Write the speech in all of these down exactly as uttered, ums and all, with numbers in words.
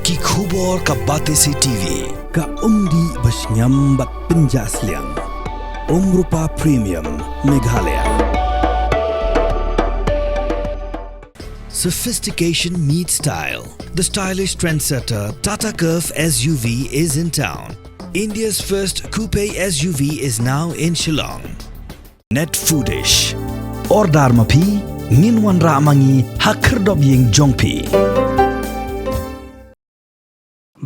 Ki khubor ka Batesi T V. Ka umdih ba shngiam bad pynjah sliang. Umrupa Premium Meghalaya. Sophistication meets style. The stylish trendsetter Tata Curvv S U V is in town. India's first coupe S U V is now in Shillong. Net Foodish. Order ma phi, ngin wanrah ma ngi ha khyrdop ïing jong phi.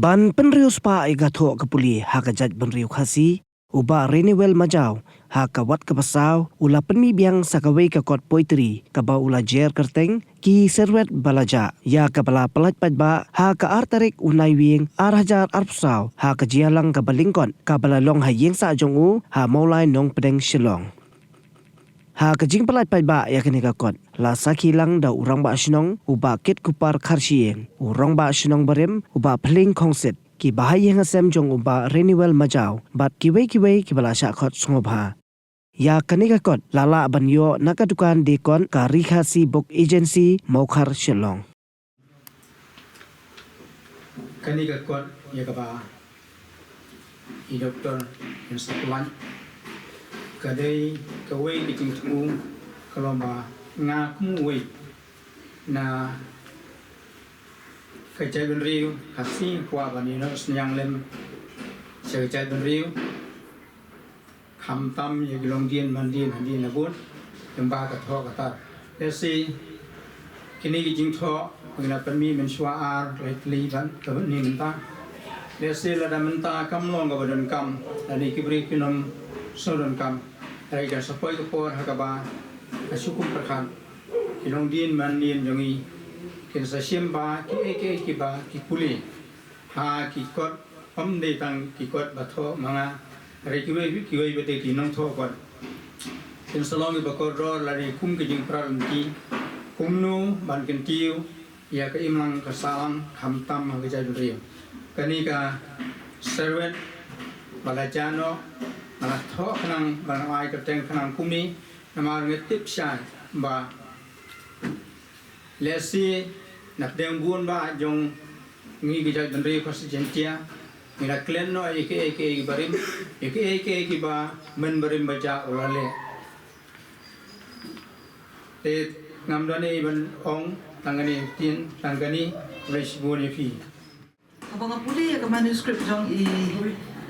Ban pynriewspah ïa ka thoh ka pule ha ka jaitbynriew Khasi, u Bah Renewell Majaw, ha ka wat kaba saw, u la pynmih biang sa kawei ka kot poetry, kaba u la jer kyrteng, Ki Serwet Ba La Jah, ïa kaba la pyllait paidbah, ha ka ar tarik u Naiwieng, ar hajar arphew saw, ha ka jingïalang kaba lyngkot, kaba la long ha ïing sah jong u, ha Mawlai Nongpdeng Shillong. Ha ka jingpyllait paidbah ïa kane ka kot, la sakhi lang da u Rangbah Shnong, u Bah Kitkupar Kharshiing, u Rangbah Shnong barim, u Bah Phling Khongsit, ki bahaïing hasem jong u Bah Renewell Majaw, bad kiwei kiwei kiba la shah khot sngewbha. Ïa kane ka kot, la lah ban ïoh na ka dukan diakon ka Ri Khasi Book Agency, Mawkhar Shillong. Kane ka kot ïa kaba i doktor yn sa pyllait, ka dei kawei ka jingthmu ka long ba nga kum uwei na ka jaitbynriew Khasi kwah ban ïehnoh synñiang lem sha ka jaitbynriew. Khamtam ïa ki longdien mandien hadien labud, lyngba ka thoh ka tar. Lehse kine ki jingthoh ba ngi la pynmih mynshuwa ar lai tylli ban ka bynta mynta. Lehse lada mynta kam long kaba donkam, lane ki briew kin ym sngew donkam. Hynrei kan sa poi ka por ha kaba ka shu kum pyrkhat, ki longdien mandien jong ngi kin sa shim ba kiei kiei kiba ki pule ha ki kot, ym dei tang ki kot ba thoh ma nga, hynrei kiwei kiwei pat de ki nongthoh kot kin sa long kiba kordor lane kum ka jingpra lynti kumno ban kyntiew ïa ka imlang ka sahlang khamtam ha ka jaitbynriew. Kane ka Serwet Ba La Jah noh, nga la thoh khnang, ba nga ai kyrteng khnang kumne, namar nga tip shai ba lehse na pdeng bun bah jong ngi ki jaitbynriew Khasi Jaiñtia ngi la klet noh ïa kiei kiei kiba rim, ïa kiei kiei kiba mynbarim bajah u la leh. Te ngam don ei ban ong, tang kane ktien, tang kane, khublei shibun ïa phi. Haba nga pule ïa ka manuscript jong i,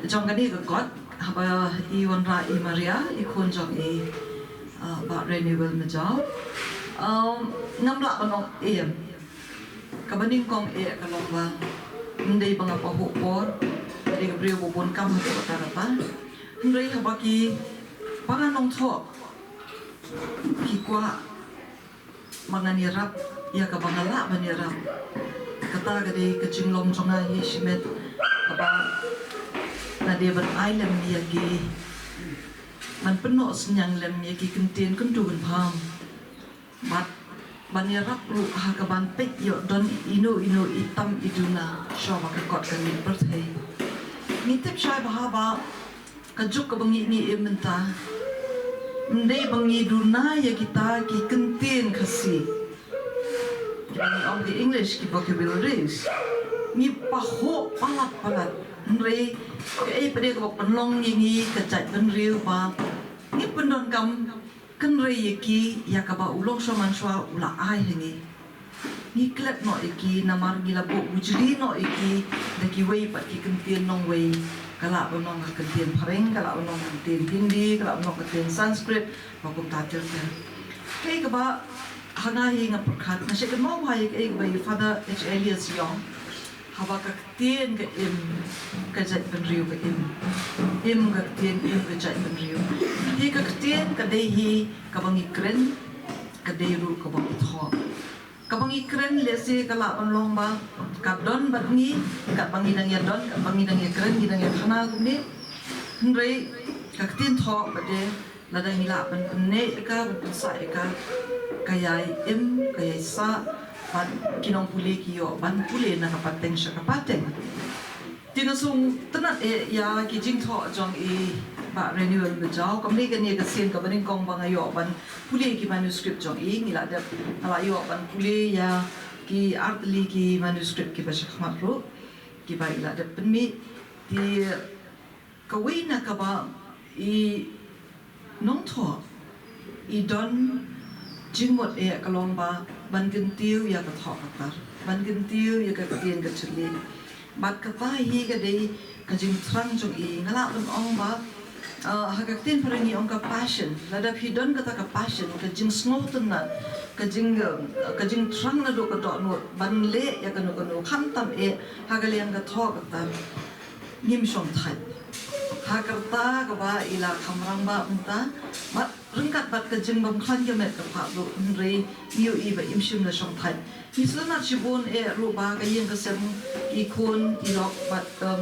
jong kane ka kot, haba i wanrah i Maria, i khun jong i, ah, Bah Renewell Majaw. Um, ngam lah ban ong em. Kaba nyngkong eh ka long ba ym dei ba nga pahuh por, dei ka briew ba bun kam ha kata kata. Hynrei haba ki para nongthoh ki kwah ba ngan ïarap ïa kaba nga lah ban ïarap. Kata ka dei ka jinglong jong nga hi shimet, kaba nga dei ban ai lem ïa ki, ban pynnoh synñiang lem ïa ki kyntien kyntu kynpham. Bad ban ïarap ruh ha kaban peit ïoh don ino ino i tam i duna shuwa ba ka kot kan mih pyrthei. Ngi tip shai bha ba ka juk kaba ngi, ngi im mynta, ym dei ba ngi duna ïa kita ki kyntien Khasi, kiba ngi ong ki English ki vocabularies. Ngi pahuh palat palat. Hynrei kaei pat de kaba pynlong ïa ngi ka jaitbynriew ba ngi pyndonkam kynrei ïa ki ïa kaba u longshuwa manshuwa u la ai ha ngi. Ngi klet noh ïa ki namar ngi la buh bujli noh ïa ki da kiwei pat ki kyntien nongwei. Ka lah ban long ka kyntien Phareng, ka lah ban long ka kyntien Hindi, ka lah ban long ka kyntien Sanskrit, ba kumta ter ter. Kaei kaba ha nga hi nga pyrkhat, nga shait kynmaw bha ïa kaei kaba i Father H. Elias Yong, haba ka ktien ka im, ka jaitbynriew ka im. Im ka ktien, im ka jaitbynriew. Hi ka ktien ka dei hi kaba ngi kren, ka dei ruh kaba ngi thoh. Kaba ngi kren lehse ka lah ban long ba ka don bad ngi, katba ngi dang ïa don, katba ngi dang ïa kren, ngi dang ïa khana kumne. Hynrei ka ktien thoh pat de, lada ngi lah ban pynneh ïa ka, ban pynsah ïa ka, ka ïai im, ka ïai sah, bad ki nongpule ki ïoh ban pule na ka pateng sha ka pateng. Te nga sngewtynnat eh ïa ki jingthoh jong i Bah Renewell Majaw, kam dei kane ka sien kaba nyngkong ba nga ïoh ban pule ki manuscript jong i, ngi la dep, nga la ïoh ban pule ïa ki artylli ki manuscript kiba sha khmat ruh. Kiba i la dep pynmih, te kawei na kaba i nongthoh i don jingmut eh ka long ba ban kyntiew ïa ka thoh ka tar, ban kyntiew ïa ka ktien ka thylliej. Bad kata hi ka dei ka jingthrang jong i. Nga lah ban ong ba, ah, ha ka ktien phareng ngi ong ka passion. Lada phi don kata ka passion, ka jingsngewtynnat, ka jing, ah, ka jingthrang naduh ka dohnud ban leh ïa kano kano, khamtam eh ha ka liang ka thoh ka tar, ngim shongthait. Ha ka rta kaba i la kham rangbah mynta, bad ryngkat bad ka jingbymkhlaiñ ka met ka phah ruh, hynrei ngi ïohi ba im shym la shongthait. Ngi sngewtynnat shibun eh ruh ba ka ïing ka sem, i khun i lok bad, um,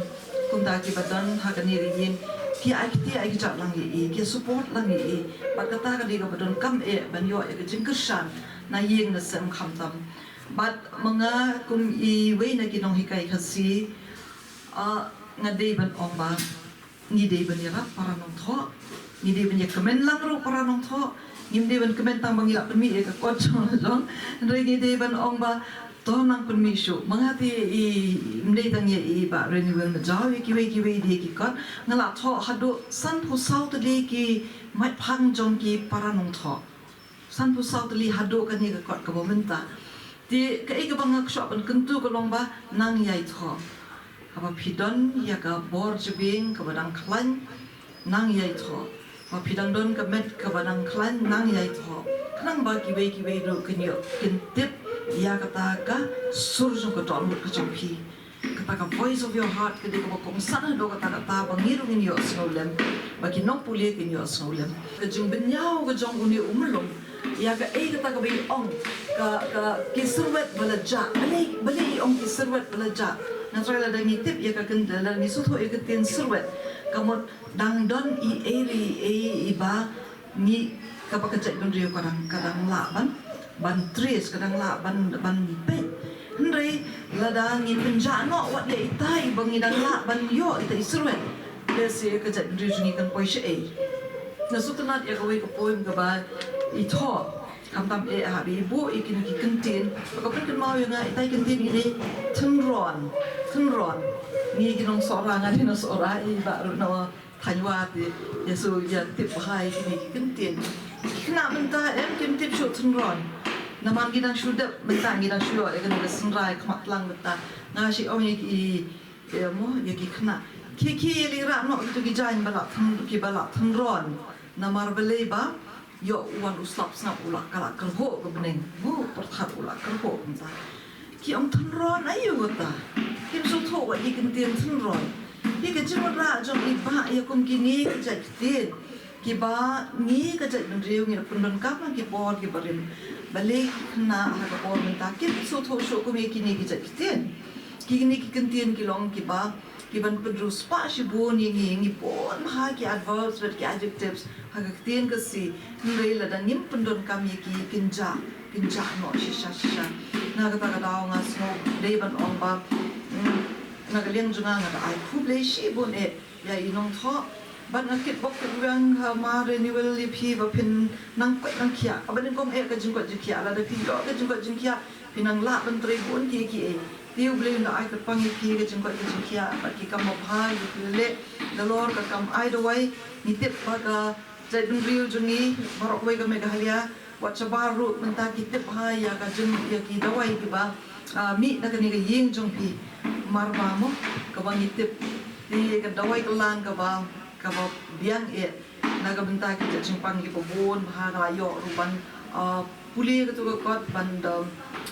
kumta kiba don ha kane ka ïing, ki ai kti ai kjat lang ïa i, ki support lang ïa i. Bad kata ka dei kaba donkam eh ban ïoh ïa ka jingkyrshan na ïing na sem khamtam. Bad ma nga kum iwei na ki nonghikai Khasi, ah, nga dei ban ong ba ngi dei ban ïarap para nongthoh, ngi dei ban ïakmen lang ruh para nongthoh. Ngim dei ban kmen tang ba ngi lah pynmih ïa ka kot jong la jong. Hynrei ngi dei ban ong ba to nang pynmih shuh. Ma nga te i, ym dei tang ïa i Bah Renewell Majaw, ïa kiwei kiwei de ki kot. Nga lah thoh haduh sanphew saw tylli ki mait phang jong ki para nongthoh. Sanphew saw tylli haduh kane ka kot kaba mynta. Te kaei kaba nga kwah ban kyntu ka long ba nang ïai thoh. Haba phi don ïa ka bor jabieng kaba dang khlaiñ, nang ïai thoh. Haba phi dang don ka met kaba dang khlaiñ, nang ïai thoh. Khnang ba kiwei kiwei ruh kin ïoh, kin tip ïa kata ka sur jong ka dohnud ka jong phi. Kata ka voice of your heart ka dei kaba kongsan haduh katta katta ba ngi ruh ngin ïohsngew lem, ba ki nongpule kin ïohsngew lem. Ka jingbynñiaw ka jong une u mlung, ïa kaei kata kaba i ong, ka, ka, ki syrwet ba la jah. Balei, balei i ong ki syrwet ba la jah? Nga trai lada ngi tip ïa ka ktien, lada ngi sngewthuh ïa ka ktien syrwet, ka mut dang don i ei re i ei iba ngi, kaba ka jaitbynriew ka dang, ka dang lah ban, ban trace, ka dang lah ban, ban peit. Hynrei lada ngi pynjah noh wat ïa ita iba ngi dang lah ban ïoh, ita i syrwet, lehse ka jaitbynriew jong ngi kan poi shaei. Nga sngewtynnat ïa kawei ka poem kaba i thoh, khamtam eh haba i buh ïa kine ki kyntien, ba ka pynkynmaw ïa nga, ita i kyntien i dei Thynron. Thynron. Ngi ki nong Sohra, nga dei nong Sohra, i Bah ruh na Thaiñ Wa te ïa shu ïa tip bha ïa kine ki kyntien. Ki khynnah mynta em kim tip shuh Thynron. Namar ngi dang shu dep mynta, ngi dang shu ïoh ïa kane ka synrai khmat lang mynta. Nga shu ong ïa ki, ïa mo, ïa ki khynnah, khie khie ïa lyngrah noh kito ki jaiñ ba lah thyn, kiba lah thynron. Namar balei ba ïoh u wan u slap sngap u lah, ka lah kyrhuh ka bneng. Mo, pyrkhat u lah kyrhuh kumta. Ki ong thynron aïu kata? Kim sngewthuh wat ïa ki kyntien thynron. Ïa ka jingwanrah jong i Bah ïa kum kine ki jait ktien kiba ngi ka jaitbynriew ngi la pyndonkam ha ki por kiba rim. Balei ki khynnah ha ka por mynta kim sngewthuh shuh kum ïa kine ki jait ktien? Kine ki kyntien ki long kiba, ki ban pynriewspah shibun ïa ngi, ngi bun bha ki adverbs bad ki adjectives ha ka ktien Khasi. Hynrei lada ngim pyndonkam ïa ki, kin jah, kin jah noh shisha shisha. Na kata ka daw nga sngew dei ban ong ba, mm, na ka liang jong nga, nga da ai khublei shibun eh ïa i nongthoh. Bad nga kitbok kitweng ha Ma Renewell ïa phi ba phin nang koit nang khiah. Kaba nyngkong eh ka jingkoit jingkhiah, lada phi ïoh ka jingkoit jingkhiah, phi nang lah ban trei bun kiei kiei. Te U Blei un da ai kyrpang ïa phi ka jingkoit ka jingkhiah bad ki kam babha ïa phi leh. Nalor ka kam ai dawai, ngi tip ba ka jaitbynriew jong ngi baroh kawei ka Meghalaya, wat shabar ruh mynta ki tip bha ïa ka jing, ïa ki dawai kiba, ah, mih na kane ka ïing jong phi. Mar ba mo, kaba ngi tip ïa ka dawai kyllon kaba, kaba biang eh na ka bynta ki jait jingpang kiba bun bha. Nga la ïoh ruh ban, ah, pule kato ka kot, ban da,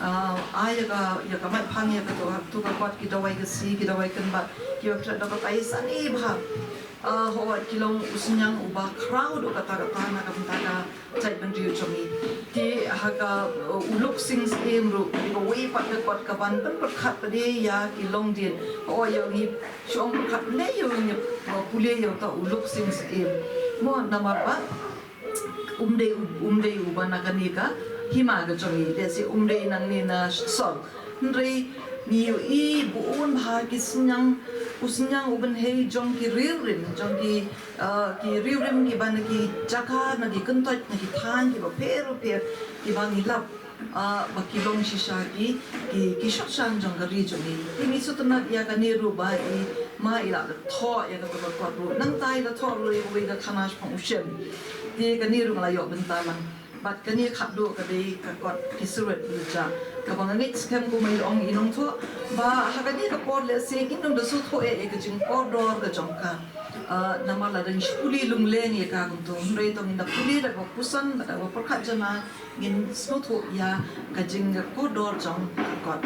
ah, ai ïa ka, ïa ka mait phang ïa kato, kato ka kot, ki dawai Khasi, ki dawai kynbat kiba phi la da batai sani bha. Ah, hooid, ki long u synñiang uba khraw haduh katta katta na ka bynta ka jaitbynriew jong ngi. Te ha ka, uh, u Luk Sing Syiem ruh, kawei pat ka kot kaban pynpyrkhat pat ïa ki longdien. Hooid, ïa ngi shu ong pyrkhat ne ïa ngi, uh, pule ïa uta u Luk Sing Syiem. Mo, namar ba um dei u, um dei uba na kane ka hima ka jong ngi, lehse um dei nangne na sor. Hynrei ngi ïohi bun bha ki synñiang, u synñiang u bynhei jong ki riewrim, jong ki, uh, ki riewrim kiba na ki jaka, na ki kyntoit, na ki thaiñ kiba pher bapher, kiba ngi lap Ah, ba ki long shisha ki, ki, ki shakshang jong ka ri jong ngi. Te ngi sngewtynnat ïa kane ruh ba i Ma i la thoh ïa kata ka kot ruh. Nangta i la thoh ruh ïa kawei ka khana shaphang u Shem. Te kane ruh nga la ïoh bynta lang. Bad kane khatduh ka dei ka kot Ki Syrwet Ba La Jia, kaba nga ngeit skhem kumba i ong i nongthoh ba ha kane ka por lehse ngin ym da sngewthuh ïa ka jingkordor ka jong ka. Ah, namar lada ngi shu pule lung leng ïa ka kumto, hynrei to ngin da pule da kaba puson, da kaba pyrkhat janai, ngin sngewthuh ïa ka jingkordor jong ka kot.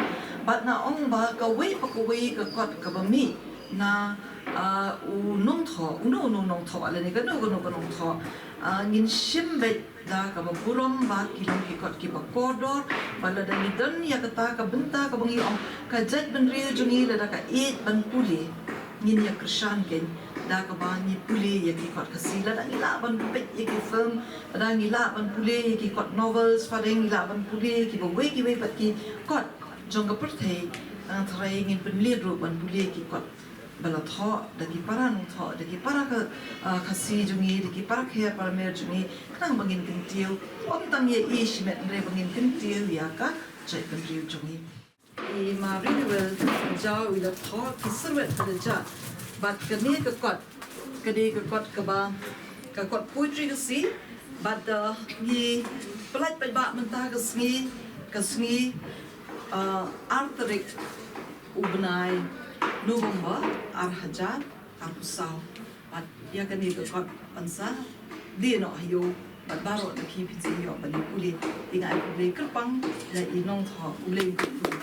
Bad nga ong ba kawei pa kawei ka kot kaba mih na, ah, u nongthoh, uno uno u nongthoh lane kano kano ka nongthoh, ah, ngin shim beit da kaba burom ba ki long ki kot kiba kordor. Bad lada ngi don ïa kata ka bynta kaba ngi ong ka jaitbynriew jong ngi, lada ka ïeit ban pule, ngin ïa kyrshan keiñ da kaba ngi pule ïa ki kot Khasi. Lada ngi lah ban peit ïa ki film, lada ngi lah ban pule ïa ki kot novels, lada ngi lah ban pule ïa kiba wei kiwei pat ki kot jong ka pyrthei, ah, tharai ngin pynleit ruh ban pule ïa ki kot ba la thoh da ki para nongthoh, da ki para ka, ah, Khasi jong ngi, da ki para kher para mer jong ngi, khnang ba ngin kyntiew ym tang ïa i shimet, hynrei ba ngin kyntiew ïa ka jaitbynriew jong ngi. I Ma Renewal Jaw i la thoh Ki Syrwet Ba La Jia. Bad kane ka kot ka dei ka kot kaba, ka kot poetry Khasi. Bad, uh, ngi pyllait paidbah mynta ka sngi, ka sngi, uh, ar tarik u bnai November ar hajar arphew saw. Bad ïa kane ka kot ban sa die noh ha ïew bad baroh na phi phi ïoh ban ïa pule. Te nga ai khublei kyrpang ïa i nongthoh, khublei kyrpang.